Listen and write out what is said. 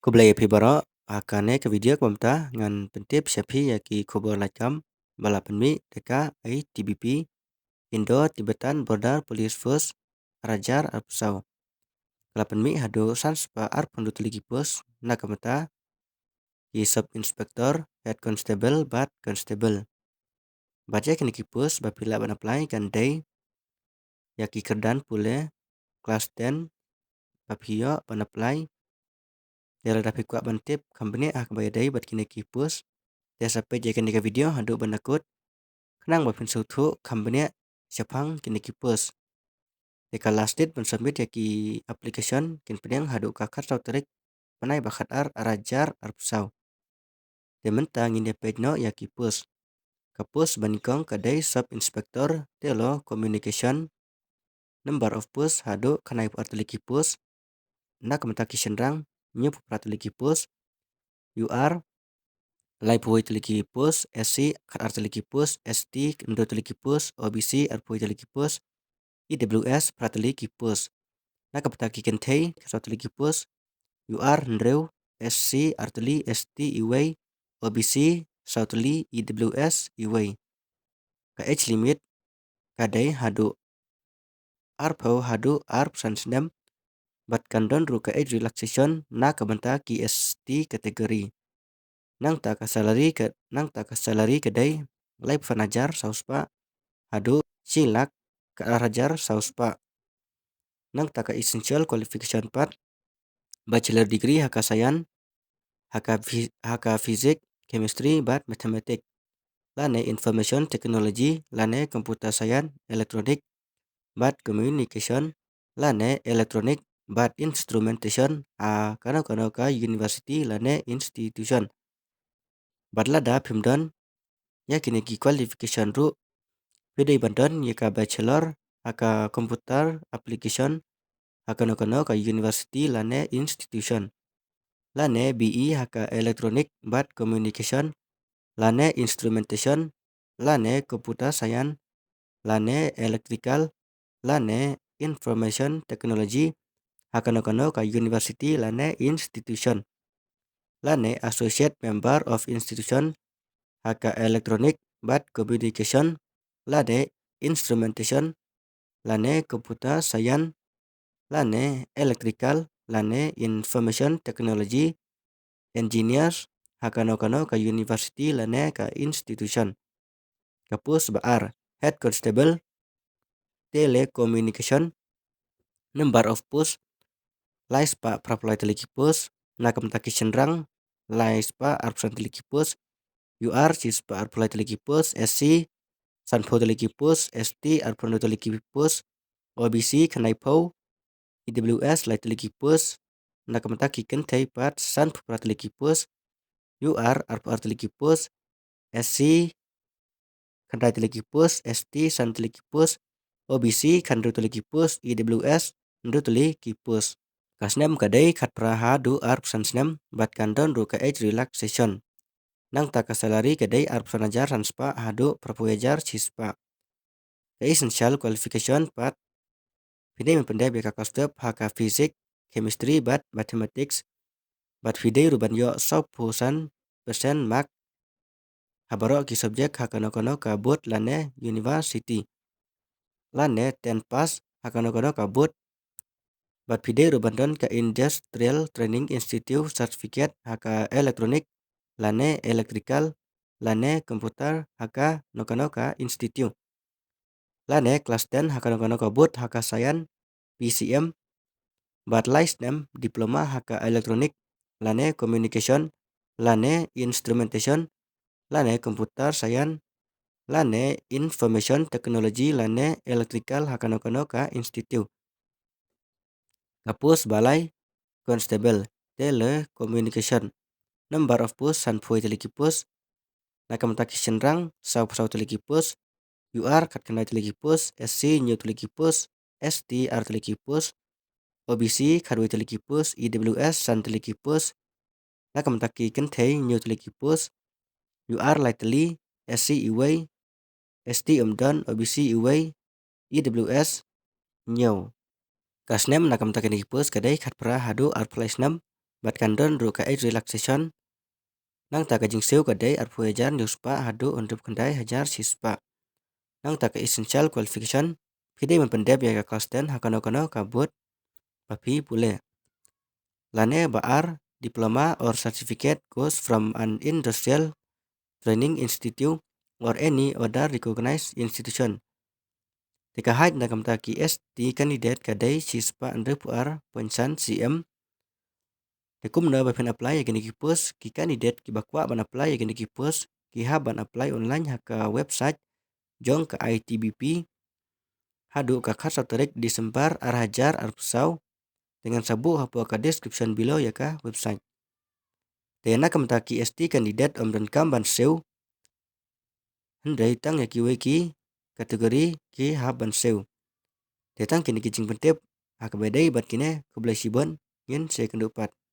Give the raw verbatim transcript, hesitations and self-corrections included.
Khublei ïa phi baroh, ha kane ka video kaba mynta ngan pyntip sha phi ïa ki khubor laitkam ba la pynmih da ka I T B P, Indo Tibetan Border Police Force, ar hajar arphew saw. Ka la pynmih haduh san spah arphew hynriew tylli ki post, na ka bynta ki Sub Inspector, Head Constable bad Constable. Bad ïa kine ki post ba phi lah ban apply kan dei ïa ki kyrdan pule class ten ba phi ïoh ban apply. Te lada phi kwah ban tip kham bniah ha kaba ïadei bad kine ki post, te sa peit ïa kane ka video haduh ban da kut, khnang ba phin sngewthuh kham bniah shaphang kine ki post. Te ka last date ban submit ïa ki application kin pdiang haduh ka khatsaw tarik bnai ba khatar, ar hajar arphew saw. Te mynta ngin ïa peit noh ïa ki post. Ka post ba nyngkong ka dei Sub Inspector Telecommunication. Number of post haduh khyndaiphew ar tylli ki post. Na ka bynta ki shynrang, hynñiewphew phra tylli ki post. U R, laiphew wei tylli ki post. S C, khatar tylli ki post. S T, hynriew tylli ki post. O B C, arphew wei tylli ki post. E W S, phra tylli ki post. Na ka bynta ki kynthei, khatsaw tylli ki post. U R, hynriew. S C, ar tylli. S T, uwei. O B C, saw tylli. E W S, uwei. Ka age limit ka dei haduh arphew haduh arphew san snem, bad kan don ruh ka age relaxation na ka bynta ki S T category. Nangta ka salary ka, nangta ka salary ka dei laiphew san hajar saw spah haduh shi lak khatar hajar saw spah. Nangta ka essential qualification pat, bachelor degree ha ka science, ha ka phy-, ha ka physics, chemistry bad mathematics, lane information technology, lane computer science, electronic bad communication, lane electronic bad instrumentation ha kano kano ka university lane institution. Bad lada phim don ïa kine ki qualification ruh, phi dei ban don ïa ka bachelor ha ka computer application ha kano kano ka university lane institution, lane B E ha ka electronic bad communication, lane instrumentation, lane computer science, lane electrical, lane information technology ha kano kano ka university lane institution, lane associate member of institution ha ka electronic bad communication, lane instrumentation, lane computer science, lane electrical, lane information technology engineers ha kano kano ka university lane ka institution. Ka post ba ar, Head Constable Telecommunication. Number of post, lai spah phra phew lai tylli ki post. Na ka bynta ki shynrang, lai spah arphew san tylli ki post. U R, shi spah arphew lai tylli ki post. S C, sanphew tylli ki post. S T, arphew hynriew tylli ki post. O B C, khyndaiphew. E W S, lai tylli ki post. Na ka bynta ki kynthei pat, sanphew phra tylli ki post. U R, arphew ar tylli ki post. S C, khyndai tylli ki post. S T, san tylli ki post. O B C, khathynriew tylli ki post. E W S, hynriew tylli ki post. Ka snem ka dei khatphra haduh arphew san snem, bad kan don ruh ka age relaxation. Nangta ka salary ka dei arphew san hajar san spah haduh phraphew hajar shi spah. Ka essential qualification pat, phi dei ban pyndep ïa ka class twelve ha ka physics, chemistry bad mathematics, bad phi dei ruh ban ïoh sawphew san percent mark ha baroh ki subject ha kano kano ka board lane university, lane ten pass ha kano kano ka board, bad phi dei ruh ban don ka Industrial Training Institute certificate ha ka electronic lane electrical lane computer ha kano kano ka institute, lane class ten ha kano kano ka board ha ka science, P C M, bad lai snem diploma ha ka electronic lane communication lane instrumentation lane computer science lane information technology lane electrical ha kano kano ka institute. Ka post ba lai, Constable Telecommunication. Number of post, sanphew tylli ki post. Na ka bynta ki shynrang, sawphew saw tylli ki post. U R, khatkhyndai tylli ki post. S C, hynñiew tylli ki post. S T, ar tylli ki post. O B C, khatwei tylli ki post. E W S, san tylli ki post. Na ka bynta ki kynthei, hynñiew tylli ki post. U R, lai tylli. S C, uwei. S T, ym don. O B C, uwei. E W S, hynñiew. Ka snem na ka bynta kine ki post ka dei khatphra haduh arphew lai snem, bad kan don ruh ka age relaxation. Nangta ka jingsiew ka dei arphew hajar hynriew spah haduh hynriewphew khyndai hajar shispah. Nangta ka essential qualification, phi dei ban pyndep ïa ka class ten ha kano kano ka board ba phi pule, lane ba ar diploma or certificate course from an industrial training institute or any other recognized institution. Te ka height na ka bynta ki S T candidate ka dei shispah hynriewphew ar point san centimeter. Te kumno ba phin apply ïa kine ki post? Ki candidate kiba kwah ban apply ïa kine ki post ki hap ban apply online ha ka website jong ka I T B P haduh ka khatsaw tarik December ar hajar arphew saw. Te ngan sa buh hapoh ka description below ïa ka website. Te na ka bynta ki S T candidate ym donkam ban siew, hynrei tang ïa kiwei ki category ki hap ban siew. Te tang kine ki jingpyntip ha kaba ïadei bad kine, khublei shibun, ngin sa ïakynduh pat.